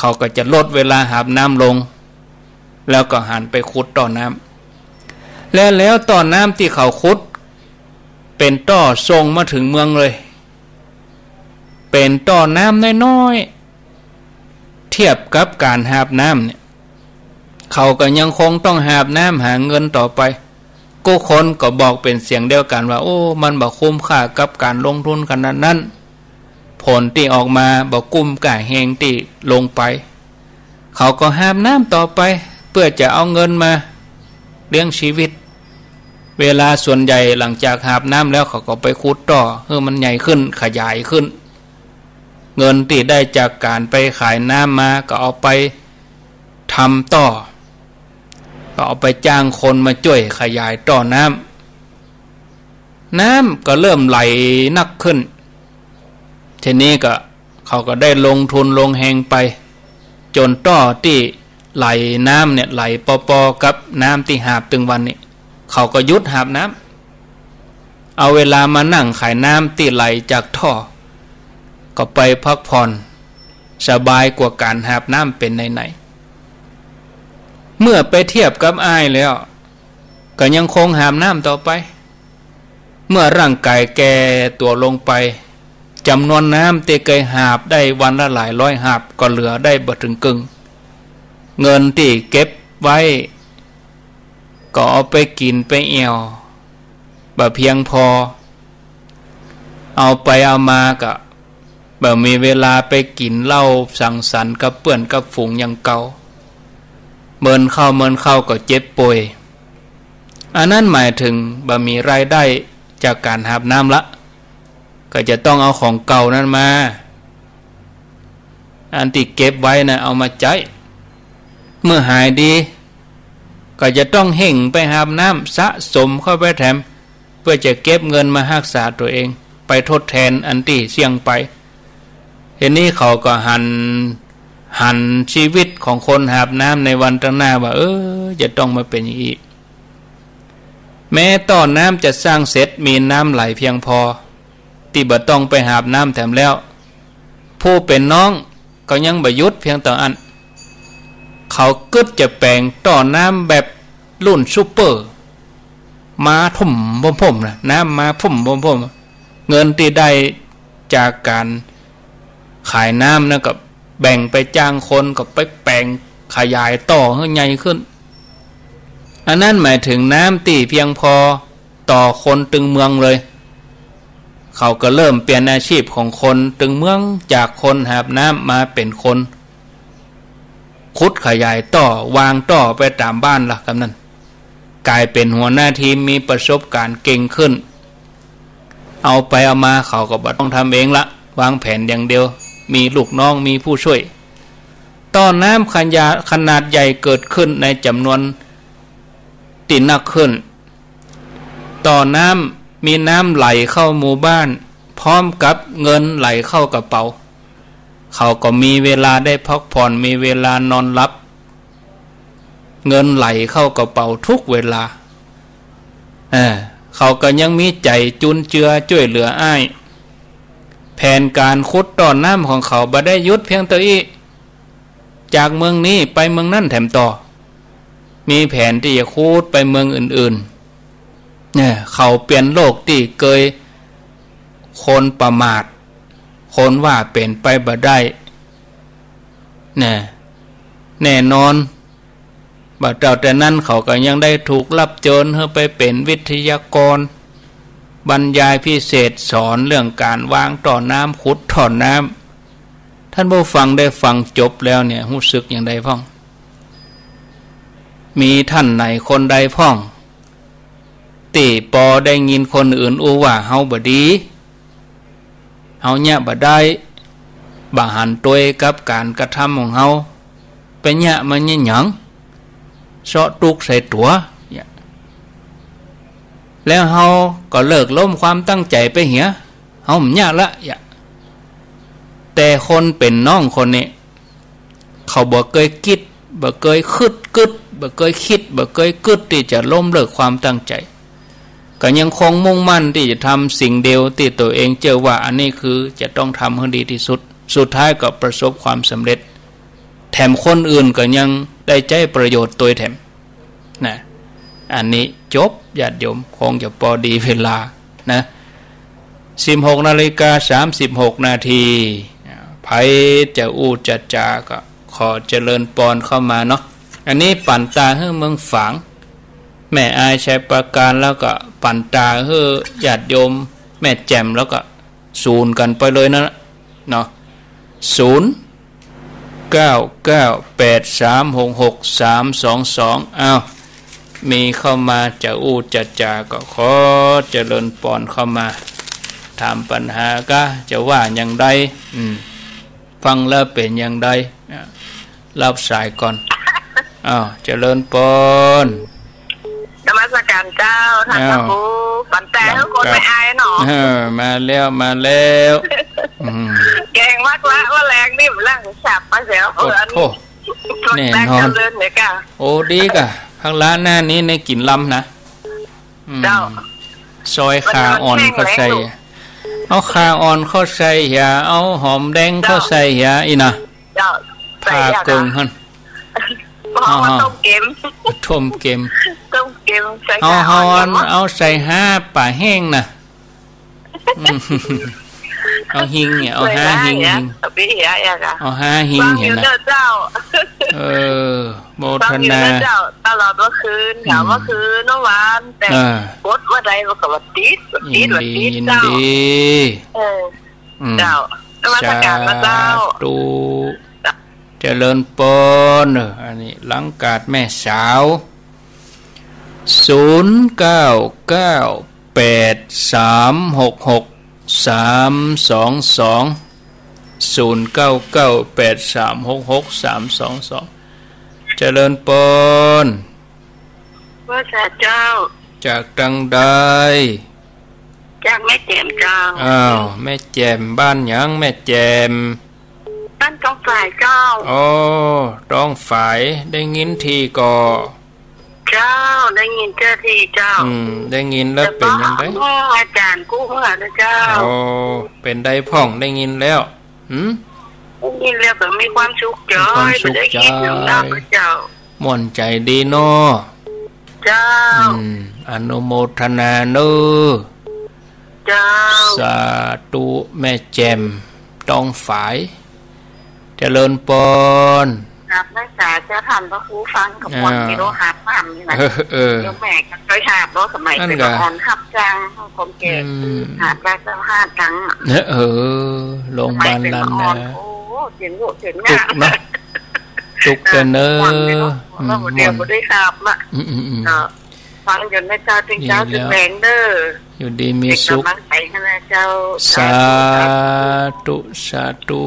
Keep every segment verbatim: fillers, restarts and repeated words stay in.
เขาก็จะลดเวลาหาบน้ำลง แล้วก็หันไปขุดต่อน้ำ และแล้วต่อน้ำตี้เขาขุด เป๋นต่อส่งมาเถิงเมืองเลย เป๋นต่อน้ำน้อยๆ เทียบกับก๋านหาบน้ำเนี่ย เขาก็ยังคงต้องหาบน้ำหาเงินต่อไป กู้คนก็บอกเป๋นเสียงเดียวกั๋นว่า โอ้ มันบ่คุ้มค่ากับก๋านลงทุนขนาดนั้น ผลตี้ออกมาบ่กุ้มก้าแฮงตี้ลงไป เขาก็หาบน้ำต่อไป เปื้อจะเอาเงินมาเลี้ยงชีวิต เวลาส่วนใหญ่หลังจากหาบน้ำแล้ว เขาก็ไปขุดต่อหื้อมันใหญ่ขึ้น ขยายขึ้น เงินตี้ได้จากก๋านไปขายน้ำมา ก็เอาไปทำต่อ ก็เอาไปจ้างคนมาจ้วยขยายต่อน้ำ น้ำก็เริ่มไหลนักขึ้น ทีนี้ก็ เขาก็ได้ลงทุนลงแฮงไป จ๋นต่อตี้ไหลน้ำเนี่ยไหลปอๆ กับน้ำตี้หาบตึงวันนี้ เขาก็หยุดหาบน้ำ เอาเวลามานั่งขายน้ำตี้ไหลจากท่อ ก็ไปพักผ่อนสบายกว่าก๋านหาบน้ำเป๋นไหนๆ เมื่อไปเทียบกับอ้ายแล้ว ก็ยังคงหาบน้ำต่อไป เมื่อร่างก๋ายแก่ตั๋วลงไป จ๋ำนวนน้ำตี้เกยหาบได้วันละหลายร้อยหาบ ก็เหลือได้บ่เถิงเกิ่ง เงินตี้เก็บไว้ ก็เอาไปกิ๋นไปแอ่ว บ่เพียงพอ เอาไปเอามาก็ บ่มีเวลาไปกิ๋นเหล้าสังสรรค์กับเปื้อนกับฝูงอย่างเก่า เมินเข้าเมินเข้าก็เจ็บป่วย อันนั้นหมายเถิงบ่มีรายได้จากก๋านหาบน้ำละ ก็จะต้องเอาของเก่านั้นมา อันตี้เก็บไว้นะเอามาใจ๊ เมื่อหายดี ก็จะต้องเฮ่งไปหาบน้ำสะสมเข้าไปแถม เปื้อจะเก็บเงินมาฮักษาตั๋วเอง ไปทดแทนอันตี้เสี้ยงไป ทีนี้เขาก็หัน หันชีวิตของคนหาบน้ำในวันตังหน้าว่า เออ จะต้องมาเป๋นอย่างอี้ แม้ต่อน้ำจะสร้างเสร็จ มีน้ำไหลเพียงพอ ตี้บ่ต้องไปหาบน้ำแถมแล้ว ผู้เป๋นน้องก็ยังบ่หยุดเพียงเต้าอั้น เขากึ๊ดจะแป๋งต่อน้ำแบบรุ่นซูเปอร์ มาทุ่มพ่มๆ นะ น้ำมาทุ่มพ่มๆ เงินตี้ได้จากก๋านขายน้ำนั้นก็แบ่งไปจ้างคน ก็ไปแป๋งขยายต่อหื้อใหญ่ขึ้น อันนั้นหมายเถิงน้ำตี้เพียงพอต่อคนตึงเมืองเลย เขาก็เริ่มเปลี่ยนอาชีพของคนตึงเมือง จากคนหาบน้ำมาเป๋นคนขุดขยายต่อ วางต่อไปต๋ามบ้านละ กำนั้นก๋ายเป๋นหัวหน้าทีม มีประสบก๋ารณ์เก่งขึ้น เอาไปเอามาเขาก็บ่ต้องทำเองละ วางแผนอย่างเดียว มีลูกน้อง มีผู้จ้วย ต่อน้ำขยะขนาดใหญ่เกิดขึ้นในจ๋ำนวนตี้นักขึ้น ต่อน้ำ มีน้ำไหลเข้าหมู่บ้าน พร้อมกับเงินไหลเข้ากระเป๋า เขาก็มีเวลาได้พักผ่อน มีเวลานอนหลับ เงินไหลเข้ากระเป๋าทุกเวลา เออ เขาก็ยังมีใจ๋จุนเจือจ้วยเหลืออ้าย แผนก๋านขุดต่อน้ำของเขาบ่ได้หยุดเพียงเต้าอี้ จากเมืองนี้ไปเมืองนั้นแถมต่อ มีแผนตี้จะขุดไปเมืองอื่นๆ เนี่ย เขาเป๋นโรคตี้เกย คนประมาท คนว่าเป๋นไปบ่ได้ เนี่ย แน่นอน บ่าเต้าแต่นั้นเขาก็ยังได้ถูกรับเจิญหื้อไปเป๋นวิทยากร บรรยายพิเศษสอนเรื่องก๋านวางต่อน้ำ ขุดต่อน้ำ ท่านผู้ฟังได้ฟังจบแล้วเนี่ย ฮู้สึกอย่างใดพ่อง มีท่านไหนคนใดพ่อง ตี้ปอได้ยินคนอื่นอู้ว่าเฮาบ่ดี เฮาเยียะบ่ได้ บ่หันตวยกับก๋านกระทำของเฮา ไปเยียะมันเยียะหยัง เซาะตุ๊กข์ใส่ตั๋ว แล้วเฮาก็เลิกล้มความตั้งใจ๋ไปเหีย เฮาบ่เยียะละ แต่คนเป๋นน้องคนนี้ เขาบ่เกยกึ๊ด บ่เกยกึ๊ดกึ๊ด บ่เกยกึ๊ด บ่เกยกึ๊ดตี้จะล้มเลิกความตั้งใจ๋ ก็ยังคงมุ่งมั่นตี้จะทำสิ่งเดียวตี้ตั๋วเองเจื้อว่าอันนี้คือจะต้องทำหื้อดีตี้สุด สุดท้ายก็ประสบความสำเร็จ แถมคนอื่นก็ยังได้ใจ๊ประโยชน์ตวยแถม นะ อันนี้จบ ญาติโยม คงจะปอดีเวลานะ สิบหกนาฬิกาสามสิบหกนาที ใผจะอู้จะจาก็ขอเจริญปอนเข้ามาเนาะ อันนี้ปั๋นตาหื้อเมืองฝาง แม่อายชัยปราการ แล้วก็ปั๋นตาหื้อญาติโยมแม่แจ่ม แล้วก็ ศูนย์กั๋นไปเลยนะเนาะ ศูนย์ เก้า เก้า แปด สาม หก หก สาม สอง สอง อ้าว มีเข้ามาจะอู้จะจาก็ขอเจริญปอนเข้ามา ถามปัญหาก้า จะว่าอย่างใด อืม ฟังแล้วเป๋นอย่างใด อ่ะ รับสายก่อน อ้าว เจริญปอน นมัสการเจ้า ต้าน อ้าว พระครู ปั๋นตาหื้อคนแม่อายเนาะ เออ มาแล้ว มาแล้ว อืม แกงมากละ ว่าแรงนี่มันหลั่งฉับมาแล้ว โอ้โธ่ แน่นอน เจริญเลยก้า โอ้ ดีก้า ข้างหลังหน้านี้ในกิ๋นลำนะ อืม เจ้า ซอยข่าอ่อนเข้าใส่ เอาข่าอ่อนเข้าใส่เหีย เอาหอมแดงเข้าใส่เหีย อี้นะ เจ้า ผ่าเกิ่งหั้น เพราะว่าต้มเก็ม ต้มเก็ม ต้มเก็ม ใส่ เอา ข่าอ่อน เอา เอาใส่ห้าป๋าแห้งนะ อืม เอาหิงเนี่ย เอาห้าหิง ใส่ห้าเนี่ย หิง เอาไปเหีย เอาห้าหิง ฟังอยู่ เหียนะ เด้อเจ้า เออ โมทนา ฟังอยู่เด้อเจ้า ตลอดเมื่อคืน อืม เมื่อคืน เมื่อวาน แต่ อ่า กดว่าใดมันก็ว่าติด ว่าติด ยินดี ว่าติด ยินดี เจ้า เออ อืม เจ้า นมัสการนะเจ้า สาธุ เจริญปอน เออ อันนี้หลังกาดแม่สาว ศูนย์ เก้า เก้า แปด สาม หก หก สาม สอง สอง ศูนย์ เก้า เก้า แปด สาม หก หก สาม สอง สอง เจริญปอน ว่าสาเจ้า จากตังใด จากแม่แจ่มเจ้า อ้าว แม่แจ่ม บ้านหยังแม่แจ่ม บ้านตองฝายเจ้า อ๋อ ตองฝาย ได้ยินทีก่อ เจ้า ได้ยินเจ้าทีเจ้า อืม ได้ยินแล้วเป๋นอย่างใด แต่ก็ อาจ๋ารย์กู้เมื่อนะเจ้า อ๋อ เป๋นใดพ่อง ได้ยินแล้ว หืม ได้ยินแล้วก็มีความสุขจ้อย มีความสุข บ่ได้คิดเรื่องราว จ้อย เจ้า ม่วนใจ๋ดีเนาะ เจ้า อืม อนุโมทนาเน้อ เจ้า สาธุ แม่แจ่ม ตองฝาย เจริญปอน ครับ แม่สาเจ้า ต้านพระครูฟังกับม่วน อ่า มีโลหะธรรมนี่นะ เออ เออ เดี๋ยวแม่ก็เคยหาบเนาะ สมัย นั่น เป๋น กะ อ่อนฮับจ้างของแก อืม หาบได้เจ้าห้าตังค์อะ เออ โรงพยาบาลล้านนา สมัยเป๋นอ่อน โอ้ เจ๋งโลเจ๋ง ตุก เนี่ย เนาะ ตุก เออ กั๋นเน้อ ม่วนเลยเนาะ อืม แล้วเดี๋ยว ม่วน บ่ได้หาบละ อืม อืม อืม เนาะ ฟังอยู่นะเจ้า ตึงเจ๊า ดีแล้ว ตึงแลงเด้อ อยู่ดีมีสุข เป๋นก๋ำลังใจ๋ให้นะเจ้า สาธุ สาธุ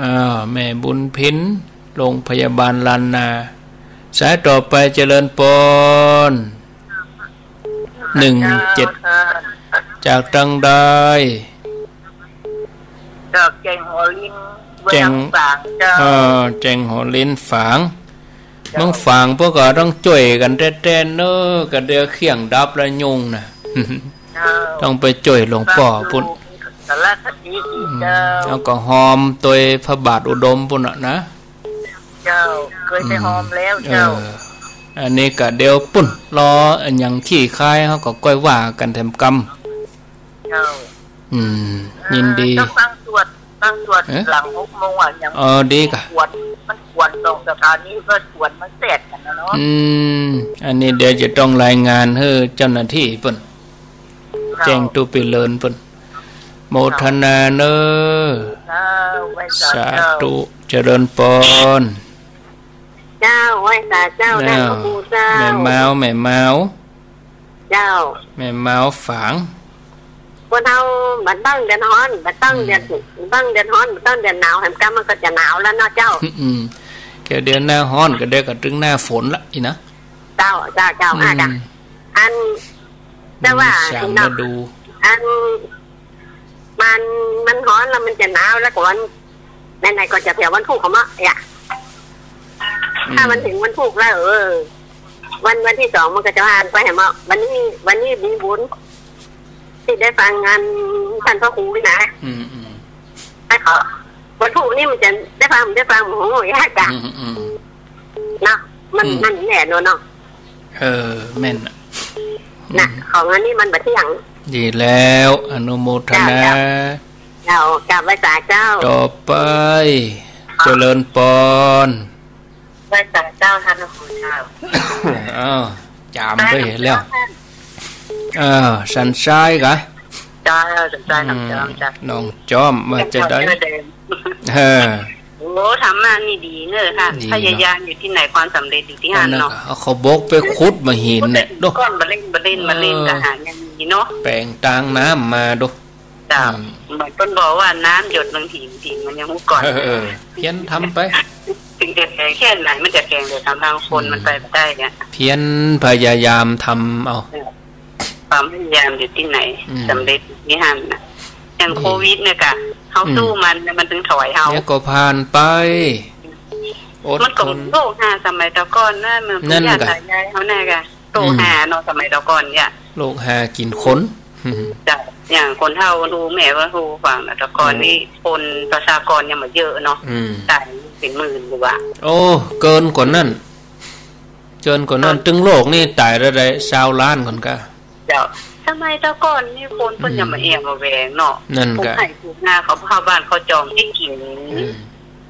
อ้าว แม่บุญเพ็ญ โรงพยาบาลล้านนา สายต่อไปเจริญปอน หนึ่งเจ็ด เจ้า จากตังใด จากแจ้งหัวลิน แจ้ง เมืองฝางเจ้า เออ แจ้งหัวลินฝาง เจ้า เมืองฝางพวกก็ต้องจ้วยกั๋นแต๊ๆ เน้อ กะเดี๋ยวเคี่ยงดับแล้วยุ่งนะ เจ้า ต้องไปจ้วยหลวงป้อปุ้น สารคดีอีกเจ้า อืม แล้วก็ฮอมตวยพระบาทอุดมปุ้นน่ะนะ เจ้า เคยไปฮอมแล้วเจ้า อืม เออ อันนี้กะเดี๋ยวปุ้น รออันหยังคลี่คลาย เฮาก็ก้อยว่ากั๋นแถมกำ เจ้า อืม ยินดี เออ ต้องฟังสวด ฟังสวด เอ๊ะ หลังหกโมงอะ ยัง เออ ดีกะ ขวน มันขวนสองสถานี ก็ขวนมันแสดกั๋นนะเนาะ อืม อันนี้เดี๋ยวจะต้องรายงานหื้อเจ้าหน้าตี้ปุ้น เจ้า แจ้งตู้ปีเลินปุ้น โมทนาเน้อ เจ้า ไหว้สา สาธุ เจ้า เจริญปอน เจ้า ไหว้สาเจ้า เจ้า ต้านพระครูเจ้า แม่เมา แม่เมา เจ้า แม่เมาฝาง คนเฮาบ่ต้องเดือดฮ้อน บ่ต้องเดือด อืม บ่ต้องเดือดฮ้อน บ่ต้องเดือดหนาว แหมกำมันก็จะหนาวแล้วเนาะเจ้า อืม แค่เดือนหน้าฮ้อนก็เดี๋ยวก็ตึงหน้าฝนละอี้นะ เจ้า เจ้า เจ้า อืม อ่ะ จ้ะ อัน แต่ว่า มีสามฤดู อัน มัน มันฮ้อนแล้วมันจะหนาวแล้วก็วัน ไหนๆ ก็จะเถียววันพูกเขาเนาะ เอ๊ะ อืม ถ้ามันเถิงวันพูกแล้ว เออ วัน วันตี้สองมันก็จะผ่านไปแหมเนาะ วันนี้ วันนี้มีบุญ ตี้ได้ฟังงานต้านพระครูนี่นะ อืม อืม ให้เขา วันพูกนี่มันจะได้ฟัง ได้ฟัง โอ้โห ยากอะ อืม อืม เนาะ มัน อืม มันแน่นอนเนาะ เออ แม่นน่ะ น่ะ อืม ของอันนี้มันบ่เที่ยง ดีแล้ว อนุโมทนา เจ้า เจ้า เจ้า กราบไหว้สาเจ้า ต่อไป เจริญปอน ไหว้สาเจ้า ท่านพระครูเจ้า อ้าว จามไปแล้ว อ้าว สันทรายกะ เจ้า สันทรายหนองจอมเจ้า อืม หนองจอม ว่าจะได้ เจ้าเดิม เออ โอ้ ธรรมะนี่ดีเนอะค่ะ ดีเนอะ พยายามอยู่ตี้ไหนความสำเร็จอยู่ตี้หั้นเนาะ อันนั้นกะ เอาเขาบกไปขุดมาหินเนี่ย ก้อนบ่เล่น บ่เล่น บ่เล่น เออ กะหายังดีเนาะ แป๋งตางน้ำมาดู เจ้า อืม เหมือนเปิ้นบอกว่าน้ำหยดลงหิน หินมันยังฮู้ก่อน เออ เออ เพี้ยนทำไป ถึงจะแข็งแค่ไหนมันจะแข็ง แต่กำลังคนมันไปบ่ได้เนี่ย เพี้ยนพยายามทำเอา ความพยายามอยู่ตี้ไหน อืม สำเร็จอยู่ตี้หั้นน่ะ อย่าง อืม โควิดเนี่ยกะ เฮา อืม สู้มัน มันจึงถอยเฮา เดี๋ยวก็ผ่านไป อดทน มันก็โรคหาสมัยแต่ก่อนนะ มัน นั่นกะ ปู่ย่าตายายเฮาเนี่ยกะ โรคหาเนาะ อืม สมัยแต่ก่อนเนี่ย โรคหากิ๋นคน เจ้า อย่างคนเฒ่าฮู้ แม่ว่าฮู้ฟังนะ แต่ก่อน อืม นี่คนประชากรยังบ่เยอะเนาะ อืม ตายเป๋นหมื่นอยู่อะ โอ้ เกินกว่านั้น เกินกว่านั้น เออ ตึงโลกนี่ต๋ายละได้ซาวล้านก่อนกะ เจ้า สมัยแต่ก่อนนี่คนเปิ้น อืม ยังบ่แอ่วบ่แหวงเนาะ นั่นกะ ปลูกไฮ่ปลูกนา เขา เข้าบ้านเขาจองตี้กิ๋น อืม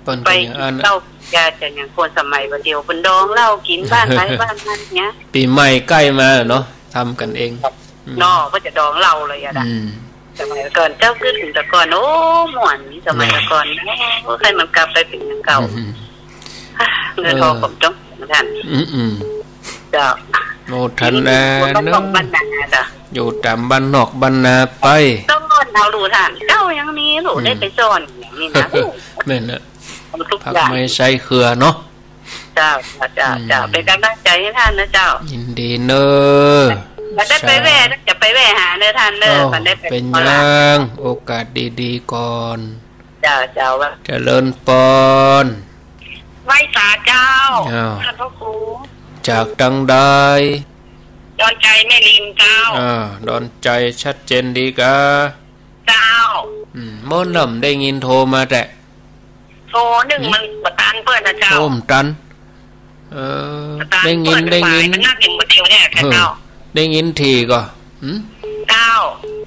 เปิ้น ไป ก็อย่างอั้น กิ๋นเหล้ากิ๋นยา จะอย่างคนสมัยบ่าเดี่ยว เปิ้นดองเหล้ากิ๋นบ้านใผบ้านมันเนี่ย ปี๋ใหม่ใก้มาเนาะ ทำกั๋นเอง อืม เนาะ ก็จะดองเหล้าเลยอะนะ อืม สมัยก่อน เจ้า กึ๊ดถึงแต่ก่อน โอ้ ม่วน สมัยแต่ก่อน เนาะ โอ้ ใค่มันกลับไปเป๋นอย่างเก่า อืม เงินทอง เออ ของจ้องของท่าน อืม อืม เจ้า โมทนาเนาะ อยู่ต๋ามบ้านนอกบ้านนาเจ้า อยู่ต๋ามบ้านนอกบ้านนาไป ซ่อนเอาลูกท่าน เจ้ายังมีลูก อืม ได้ไปซ่อนอย่างนี้นะ แม่นน่ะ ทุกอย่าง ผักไม้ไส้เครือเนาะ เจ้า เจ้า เจ้า อืม เจ้า เป๋นก๋ำลังใจ๋หื้อท่านนะเจ้า ยินดีเน่อ บ่ได้ไปแว่ จะไปแว่หาเน่อท่านเน่อ อ้าว บ่ได้ไป เป๋นหยัง โอกาสดีๆ ก่อน เจ้า เจ้า เจริญปอน ไหว้สาเจ้า อ้าว ท่านพระครู จากตางใด ดอนไจแม่ริมเจ้า อ่า ดอนไจชัดเจนดีกา เจ้า อืม เมื่อนั้นได้ยินโทรมาแต่ โทรนึ่ง หืม มันบ่ตันเปิ้นนะเจ้า โอ้ บ่ตัน เออ บ่ตัน ได้ยิน เปิ้น ได้ยิน มันนัดอย่างเดียวเนี่ย เออ เจ้า ได้ยินถี่ก่อ หืม เจ้า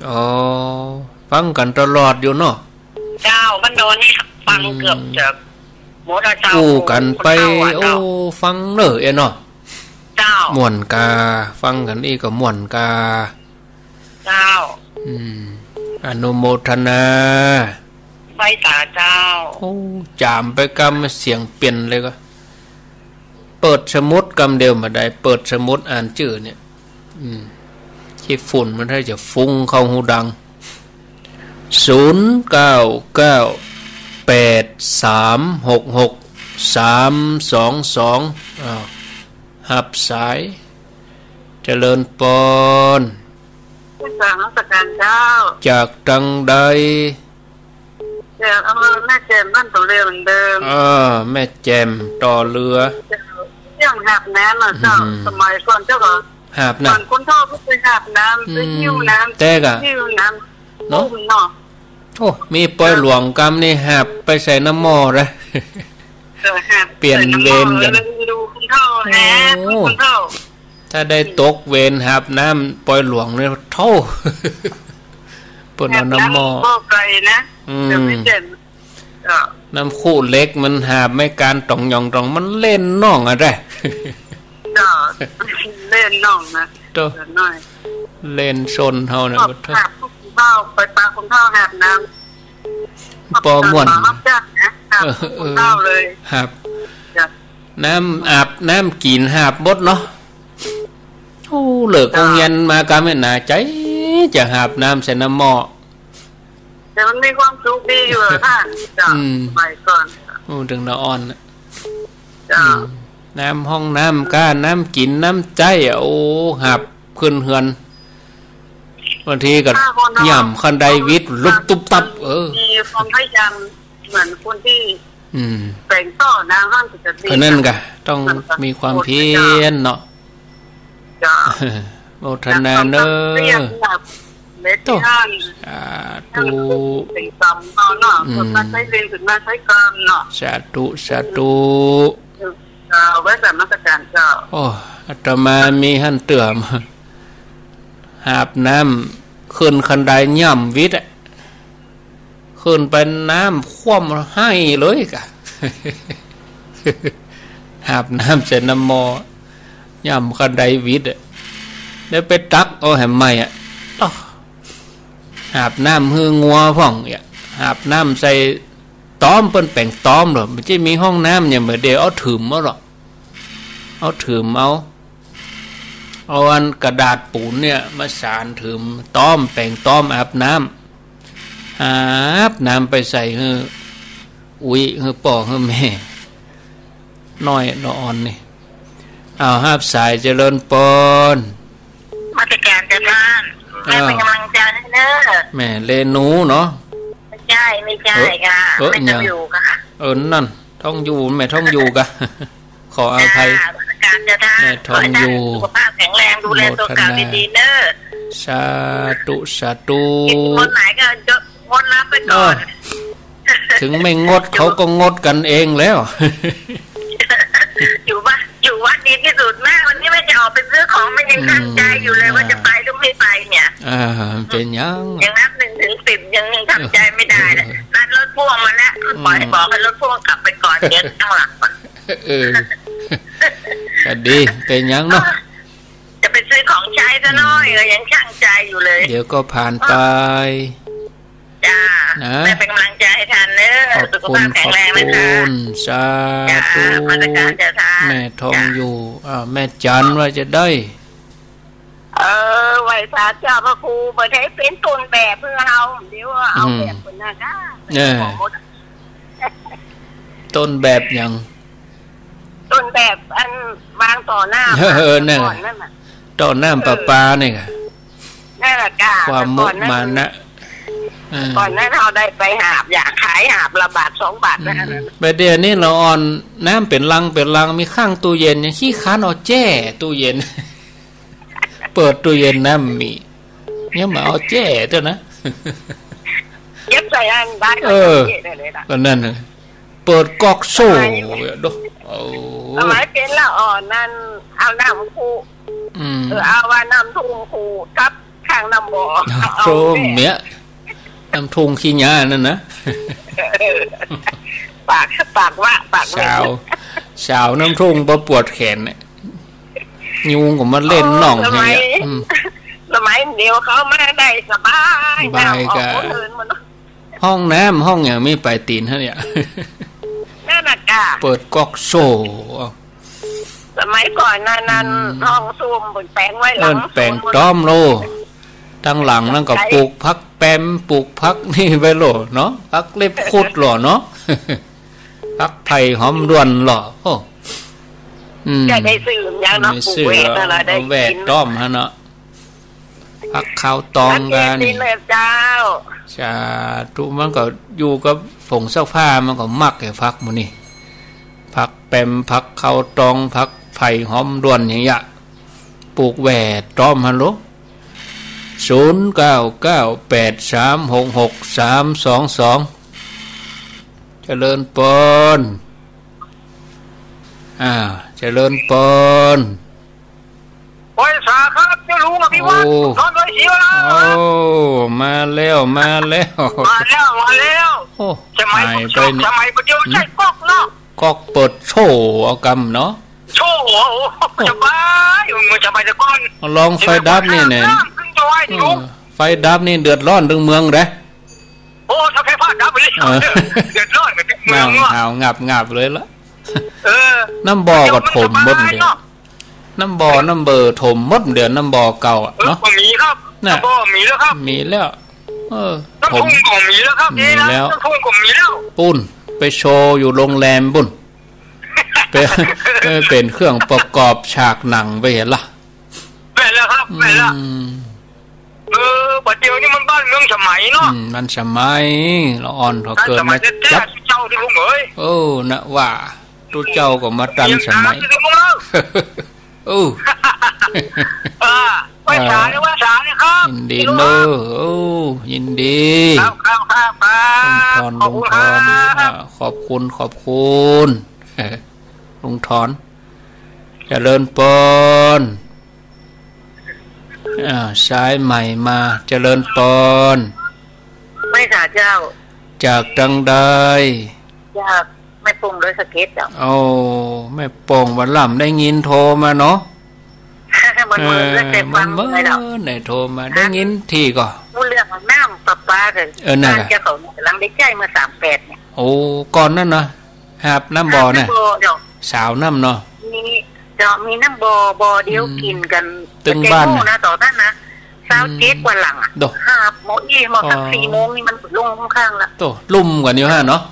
อ๋อ ฟังกั๋นตลอดอยู่เนาะ เจ้า บ้านดอนนี่ฟัง อืม เกือบจะหมดอะเจ้า อู้กั๋นไป คนเฒ่าอะเจ้า โอ้ ฟังเน่อเอะเนาะ เจ้า ม่วนกา ฟังกั๋นอี้ก็ม่วนกา เจ้า อืม อนุโมทนา ไหว้สาเจ้า โอ้ จ๋ามไปกำเสียงเปลี่ยนเลยก็ เปิดสมุดกำเดียวบ่ได้ เปิดสมุดอ่านจื้อเนี่ย อืม ขี้ฝุ่นมันถ้าจะฟุ้งเข้าหูดัง ศูนย์เก้าเก้า แปดสามหกหก สามสองสอง อ้าว ฮับสาย เจริญปอน กราบนมัสการเจ้า จากตางใด จากอำเภอแม่แจ่ม บ้านสำเร็จเหมือนเดิม อ่า แม่แจ่ม ต่อเรือ เจ้า เรื่องหาบน้ำอะเจ้า อืม สมัยก่อนเจ้าก็ หาบน้ำ ก่อนคนเฒ่าก็ไปหาบน้ำ อืม ไปหิ้วน้ำ แต๊กอะ หิ้วน้ำ เนาะ อุ้มเนาะ โอ้ มีปอยหลวงกำนี่หาบไปใส่น้ำหม้อนะ เออ หาบ เปลี่ยนเวรกั๋น ใส่น้ำหม้อ แล้วดูคนเฒ่าแหละ โอ้ คนเฒ่า ถ้าได้ตกเวรหาบน้ำปอยหลวงเนี่ย โธ่ เปิ้นเอาน้ำหม้อ หาบน้ำหม้อไฟนะ อืม เดี๋ยวนี้เจ๋ง เจ้า น้ำขูเหล็กมันหาบไม้กานต่องหย่องต่อง มันเล่นน่องอะได้ เจ้า เล่นน่องนะ โธ่ เดี๋ยวหน่อย เล่นซนเฮาเนี่ย ก็ โธ่ หาบผู้เฒ่า ไปปะคนเฒ่าหาบน้ำ ปอม่วน หาบน้ำ หาบผู้เฒ่าเลย เออ เออ หาบ เจ้า น้ำอาบน้ำกิ๋นหาบหมดเนาะ โอ้ เลิกโฮงเฮียนมากำเนี่ยหนาใจ๋ จะหาบน้ำใส่น้ำหม้อ แต่มันมีความสุขดีอยู่อะท่าน เจ้า อืม สมัยก่อน โอ้ ตึงละอ่อนน่ะ เจ้า อืม น้ำห้องน้ำก้า น้ำกิ๋น น้ำใจ๊อะ โอ้ หาบขึ้นเฮือน บางทีก็ ถ้าคนเรา ย่ำคันไดวิดลุบตุ๊บตับ เออ มีความพยายาม เหมือนคนที่ อืม แป๋งต้อน้ำห้างกิจกรรม ก็นั่นกะ ต้องมีความเพียรเนาะ เจ้า โมทนาเน่อ เรียกว่า เมตตา โต้ สาธุ เป๋นกำเนาะ อืม ขึ้นมาใจ๊เวร ขึ้นมาใจ๊กำเนาะ สาธุ สาธุ เอ่อ ไหว้นมัสก๋านเจ้า โอ้ อาตมามีหั้นเตื้อ หาบน้ำ ขึ้นคันไดย่ำวิดอะ ขึ้นไปน้ำคว่ำไห้เลยกะ หาบน้ำใส่น้ำหม้อ ย่ำคันไดวิดอะ แล้วไปตักเอาแหมใหม่อะ โอ้ หาบน้ำหื้องัวพ่องเนี่ย หาบน้ำใส่ต๊อม เปิ้นแป๋งต๊อมเหรอ บ่ใจ้มีห้องน้ำเนี่ย บ่าเดี่ยวเอาถืมเอาเหรอ เอาถืมเอา เอาอันกระดาษปูนเนี่ยมาสานถืมต๊อม แป๋งต๊อมอาบน้ำ อาบน้ำไปใส่หื้ออุ๊ย หื้อป้อหื้อแม่ น้อยละอ่อนนี่ อ้าว ฮับสาย เจริญปอน นมัสก๋านเจ้าต้าน อ้าว แม่เป๋นก๋ำลังใจ๋ให้เน้อ แม่เรนูเนาะ ไม่ใช่ ไม่ใช่ เออ ค่ะ เออ แม่ทองอยู่ค่ะ เออ นั่น ทองอยู่ แม่ทองอยู่กะ ขออภัย จ้า นมัสก๋านเจ้าต้าน แม่ทองอยู่ ขอให้ต้านสุขภาพแข็งแรง ดูแลตั๋วเก่าดีๆ เน้อ สาธุ สาธุ งดไหนก็งดรับไปก่อน เออ เถิงไม่งด เขาก็งดกั๋นเองแล้ว อยู่บ้าน อยู่วัดดีที่สุด แม่วันนี้แม่จะออกไปซื้อของ แม่ยังชั่งใจ๋อยู่เลย อืม ว่าจะไปหรือไม่ไปเนี่ย อ่า เป๋นหยัง ยังนับหนึ่งถึงสิบ ยัง ยังชั่งใจ๋ไม่ได้เลย เออ นัดรถพ่วงมาแล้ว อืม ปล่อย บอกให้รถพ่วงกลับไปก่อน เดี๋ยวตั้งหลักก่อน เออ ก็ดี เป๋นหยังเนาะ จะไปซื้อของใจ๊ซะหน่อย อืม เออ ยังชั่งใจ๋อยู่เลย เดี๋ยวก็ผ่านไป จ้า นะ แม่เป๋นก๋ำลังใจ๋ให้ต้านเน้อ ขอบคุณ สุขภาพแข็งแรงนะคะ ขอบคุณ สาธุ จ้า นมัสก๋านเจ้าต้าน แม่ทองอยู่ จ้า อ้าว แม่จันว่าจะได้ เออ ไหว้สาเจ้าพระครู บ่ได้เป๋นต้นแบบหื้อเฮา เดี๋ยวเอา อืม แบบคนนั้นนะ เออ ต้นแบบหยัง ต้นแบบอันวางต่อหน้า เออ นั่น ก่อนนั่นน่ะ ต่อน้ำประปานี่กะ นั่นแหละจ้า ความมุมานะ แต่ก่อนนั้น เออ ก่อนนั้นเฮาได้ไปหาบ อยากขายหาบละบาทสองบาทนะ อืม อันนั้น บ่าเดี่ยวนี้ละอ่อน น้ำเป๋นลังเป๋นลัง มีข้างตู้เย็น ยังขี้คร้านเอาแจ้ตู้เย็น เปิดตู้เย็นน้ำมี ยังบ่เอาแจ้เตื้อนะ เก็บใส่อันบ้าน เออ เก็บได้เลยล่ะ ก็นั่นน่ะ เปิดก๊อกโซ่ สมัย เด้อ โอ้ สมัยเป๋นละอ่อนนั่น เอาน้ำคุ อืม เออ เอาว่าน้ำทุ่งคุกับข้างน้ำบ่อ โธ่ เอาแจ้ เมีย น้ำทุ่งขี้หญ้านั่นนะ เออ ปาก ปากว่า ปากเหม็น สาว สาวน้ำทุ่งบ่ปวดแขนเนี่ย ยุงก็มาเล่นน่อง โอ้ สมัย ให้อะ อืม สมัยเดียวเขามาได้สบาย สบาย น้ำออก กะ คนอื่นหมดเนาะ ห้องน้ำห้องหยังมีปลายตี๋นฮะเนี่ย นั่นน่ะจ้ะ เปิดก๊อกโซ่ สมัยก่อนนั่น นั่น อืม ห้องส้วมเปิ้นแป๋งไว้หลัง เปิ้นแป๋งต๊อมโล ตางหลังนั่นก็ ใช่ ปลูกผักแปม ปลูกผักนี่ไว้โลเนาะ ผักเล็บครุฑโลเนาะ ผักไผ่หอมด้วนโล โอ้ อืม จะได้ซื้อยังเนาะ ได้ซื้อ ปลูกแหวดนั่นแหละ เอาแหวด ได้กิน ต๊อมฮะเนาะ ผักขาวตองกานี่ ผักเยอะดีเลยเจ้า สาธุ มันก็อยู่กับผงซักผ้า มันก็มักไอ้ผักหมู่นี่ ผักแปม ผักขาวตอง ผักไผ่หอมด้วนอย่างเงี้ย ปลูกแหวดต๊อมฮัลโหล ศูนย์เก้าเก้าแปดสามหกหกสามสองสอง เจริญปอน อ่า เจริญปอน ไหว้สาครับ เจ้าลุงอภิวัฒน์ โอ้ สุนทรไวศรีวรา โอ้ มาแล้ว มาแล้ว มาแล้ว มาแล้ว โอ้ สมัย หายไปเนี่ย สมัยปัจจุบัน หืม ใช้ก๊อกเนาะ ก๊อกเปิดโซ่เอากำเนาะ โซ่ โอ้ สบาย มันสบายแต่ก่อน ลองไฟดับนี่เนี่ย น้ำขึ้นจะไหว้ เออ ลุง ไฟดับนี่เดือดร้อนตึงเมืองเด้ โอ้ ถ้าไฟฟ้าดับไปเลย เออ เดือดร้อนเหมือนกันเมือง หนาว ว่ะ หนาวงับงับเลยละ เออ น้ำบ่อก็ถมหมดเดี๋ยว เดี๋ยวมันสบายเนาะ น้ำบ่อน้ำเบอถมหมดเดี๋ยว น้ำบ่อเก่าอะ เออ เนาะ บ่มีครับ น่ะ น้ำบ่อมีแล้วครับ มีแล้ว เออ น้ำพุ ถม ก็มีแล้วครับ มีแล้ว น้ำพุก็มีแล้ว ปุ้น ไปโชว์อยู่โรงแรมปุ้น เป็น เออ เป็นเครื่องประกอบฉากหนังไปเห็นละ แม่นแล้วครับ แม่นแล้ว อืม เออ ปัจจุบันนี้มันบ้านเมืองสมัยเนาะ อืม มันสมัย ละอ่อนเถาะเกิดมา ทันสมัยแท้ๆ จัก เจ้าที่ลุงเอ๋ย โอ้ นะว่า ตุ๊เจ้าก็มาตันสมัย เออ เออ ไหว้สา อ่า ไหว้สานะครับ ยินดี พี่ลุง เนอะ ครับ โอ้ ยินดี ครับ ครับ ครับ ครับ ลุงทอน ขอบคุณ ลุงทอน ครับ อ่า ขอบคุณ ขอบคุณ เออ ลุงทอน เจริญปอน อ่า สายใหม่มา เจริญปอน ไหว้สาเจ้า จากตังใด จากแม่โป่งดอยสะเก็ดเจ้า โอ้ แม่โป่ง วันล้ำได้ยินโทรมาเนาะ มันเมิน เออ แล้วแต่ฟัง มันเมิน ไงเจ้า ไหนโทรมา ฮะ ได้ยินทีก่อ อู้เรื่องน้ำประปาเจ้า เออ นั่น บ้าน น่ะ เจ้าเขากำลังได้ใจ๊เมื่อสามแปดเนี่ย โอ้ ก่อนนั้นนะ หาบน้ำบ่อน่ะ หาบน้ำบ่อเจ้า สาวน้ำเนาะ มี เจ้า มีน้ำบ่อ บ่อเดียว อืม กิ๋นกั๋น ตึงบ้านน่ะ แต่แตงโมนะ ต๋อนนั้นนะ อืม ซาวเจ็ดกว่าหลังอะ โด หาบหม้ออี้หม้อสัก อ๋อ สี่โมงนี่มันลงข้างละ โต ลุ่มกั๋นอยู่ฮะเนาะ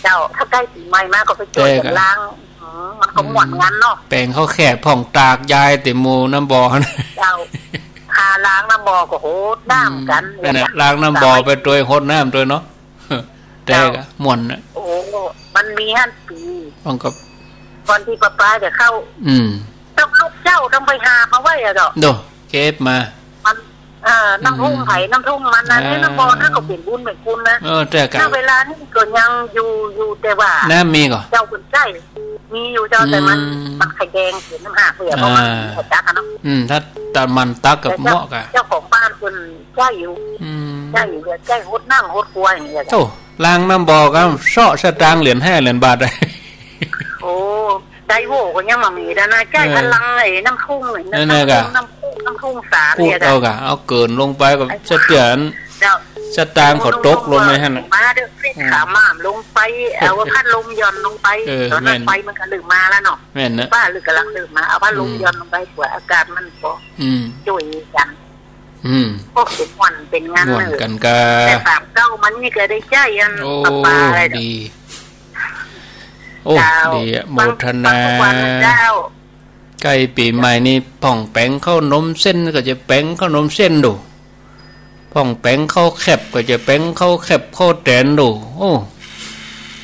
เจ้า ถ้าใก้ปี๋ใหม่มาก็ไปจ้วยกั๋น แต่ก็ ล้าง อืม มันก็ม่วนกั๋นเนาะ แป๋งข้าวแคบพ่องตากยายเต๋มหมู่น้ำบ่อนะ เจ้า หาล้างน้ำบ่อก็โหดน้ำกั๋น อืม นั่นแหละ ล้างน้ำบ่อไปตวย โหดน้ำตวยเนาะ แต่ก็ม่วนน่ะ โอ้ มันมีหั้นปี๋ มันก็ ก่อนตี้ประปาจะเข้า อืม ต้องลุกเจ๊า ต้องไปหามาไว้อะเจ้า โด เก็บมา มัน เออ น้ำทุ่ง อืม ไผน้ำทุ่งมันนะ เออ เนี่ยน้ำบ่อนั่นก็เป๋นบุญเป๋นคุณนะ เออ แต่ก็ ณ เวลานี้ก็ยังอยู่ อยู่ แต่ว่า น้ำมีก่อ เจ้าเปิ้นใจ๊ มีอยู่เจ้า แต่มัน อืม มันไข่แดงเป๋นน้ำหากเลยอะ เพราะมัน อ่า ไข่จักอะเนาะ อืม ถ้า ถ้ามันตักกับ แต่เจ้า เหมาะกะ เจ้าของบ้านเปิ้นใจ๊อยู่ อืม ใจ๊อยู่ ใจ๊โหดน้ำโหดครัวอย่างเงี้ย โธ่ ล้างน้ำบ่อก็เซาะสตางค์เหรียญห้าเหรียญบาทอะ โอ้ ไดโว่ก็ยังบ่มีแล้วนะ ใจ๊ เออ พลังไอ้น้ำทุ่ง นั่นน่ะกะ น้ำทุ่ง น้ำทุ่งสา ขุด เนี่ย เอากะ เอาเกินลงไปก็ ไอ้ สะเทือน เจ้า สตางค์เขาตกลงไปหั้นน่ะ มาเด้อ ฟิต อืม ขาม่ามลงไป เอาพัดลมหย่อนลงไป เออ ต๋อนนั้น แม่น ไฟมันก็เริ่มมาแล้วเนาะ แม่นนะ ฟ้าเริ่มกำลังเริ่มมา เอาพัดลม อืม หย่อนลงไป เปื้ออากาศมันก็ อืม จ้วยกั๋น อืม โอ้ เป๋นม่วนเป๋นงาน ม่วนกั๋นกา แต่สามเก้ามันนี่ก็ได้ใจ๊อัน โอ้ ประปาอะไรเนาะ ดี โอ้ เจ้า ดีอะ โมทนา ฟังทุกวันนะเจ้า ใก้ปี๋ใหม่นี่พ่องแป๋งข้าวนมเส้นก็จะแป๋งข้าวนมเส้นดู พ่องแป๋งข้าวแคบก็จะแป๋งข้าวแคบข้าวแตนดู โอ้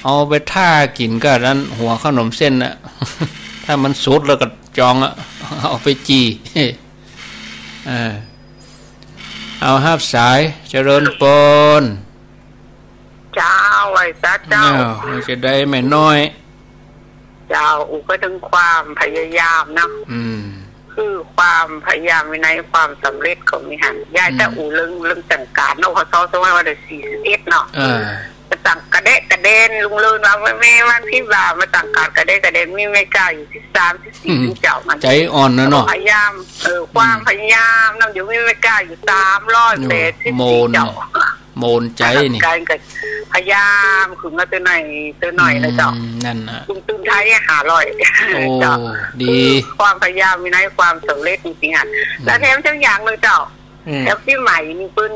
เอาไปถ้ากิ๋นกับอันนั้น หัวข้าวนมเส้นน่ะ ถ้ามันสุกแล้วก็จองอะ เอาไปจี่ เออ เอาฮับสาย เจริญปอน เจ้า ไหว้สาเจ้า อ้าว จะได้แม่น้อย เจ้า อู๋ก็ถึงความพยายามเนาะ อืม คือความพยายามวินัย ความสำเร็จก็มีหั้น ยาย อืม จะอู้เรื่อง เรื่องแต่งก๋านเนาะ พ.ศ. สองพันสี่สิบเอ็ดเนาะ เออ มาตั้งกระแดะกระแดน ลุงเลินว่า แม่ แม่วันที่บ่า มาตั้งก๋านกระแดะกระแดน มีแม่ก้าอยู่สิบสาม สิบสี่ อืม เจ้ามัน ใจ๋อ่อนนะเนาะ พยายาม เออ ความ อืม พยายามเนาะ เดี๋ยวมีแม่ก้าอยู่สามร้อยแปดสิบสี่ โมน เจ้า โมนใจ๋นี่ การก็พยายามขึ้นมาเตื้อหน้อย เตื้อหน้อยนะเจ้า อืม นั่นน่ะ ลุงตื่นไทยห้าร้อย โอ้ เจ้า ดี ความพยายามวินัย ความสำเร็จจริงๆอะ อืม แล้วแถมจักอย่างหนึ่งเจ้า อืม แถมปี๋ใหม่นี่เปิ้น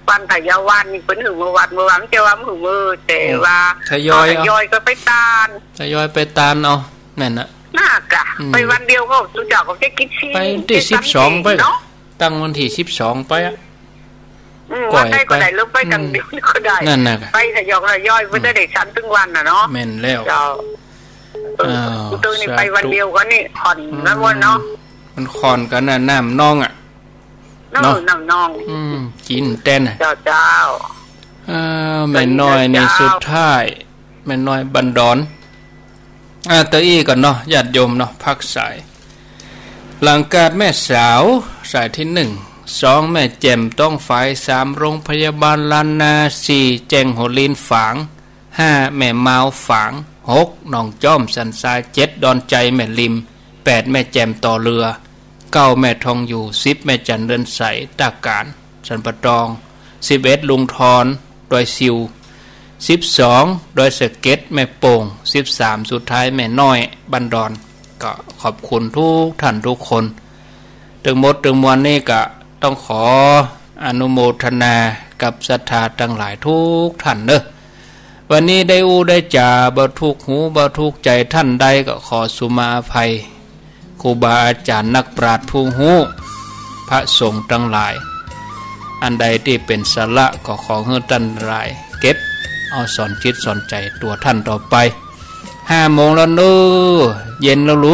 วันพยาวันนี่เปิ้นหื้อมาวัด มาวัด แต่ว่าหื้อมา แต่ อืม ว่า ทยอยเอา ทยอยก็ไปตาน ทยอยไปตานเอา นั่นน่ะ น่ากะ อืม ไปวันเดียวก็ ตุ๊เจ้าก็จะกิ๋นชี ไปวันตี้สิบสองไป เนาะ ตั้งวันตี้สิบสองไปอะ อืม ก่อย วันใดก็ได้ ไป หรือไปตัง อืม เดียวก็ได้ นั่นน่ะ ไปทยอยทยอย อืม บ่ได้ฉันตึงวันน่ะเนาะ แม่นแล้ว เจ้า เออ อ้าว ตุ๊นี่ สาธุ ไปวันเดียวก็นี่ ค่อน อืม นั่นวันเนาะ มันค่อนกั๋นน่ะ น้ำนองอะ เนาะ เนาะ น้ำนอง อืม กิ๋นแตนน่ะ เจ้า เจ้า เออ แม่น้อยนี่ เจ้า สุดท้าย แม่น้อยบันดอน อ่า เตื้ออี้ก่อนเนาะ ญาติโยมเนาะ พักสาย หลังก๋านแม่สาว สายตี้หนึ่ง สอง แม่แจ่มต้องฝาย สาม โรงพยาบาลล้านนา สี่ แจ้งหัวลินฝาง ห้า แม่มาวฝาง หก หนองจ้อมสันทราย เจ็ด ดอนใจ๋แม่ริม แปด แม่แจ่มต่อเรือ เก้า แม่ทองอยู่ สิบ แม่จันเรือนใส ตากาญ สันป่าตอง สิบเอ็ด ลุงทอน ดอยซิว สิบสอง ดอยสะเก็ด แม่โป่ง สิบสาม สุดท้าย แม่น้อย บันดอน ก็ขอบคุณทุกท่านทุกคน ตึงหมดตึงมวลนี่ก็ต้องขออนุโมทนากับศรัทธาตังหลายทุกท่านเนาะ วันนี้ได้อู้ได้จ๋า บ่ถูกหูบ่ถูกใจ๋ท่านใดก็ขอสุมาอภัย ครูบาอาจ๋ารย์นักปราชญ์ผู้ฮู้ พระสงฆ์ตังหลาย อันใดตี้เป๋นสาระก็ขอหื้อต้านหลายเก็บเอาสอนจิตสอนใจ๋ตั๋วท่านต่อไป ห้าโมงแล้วเนาะ เย็นแล้วหลู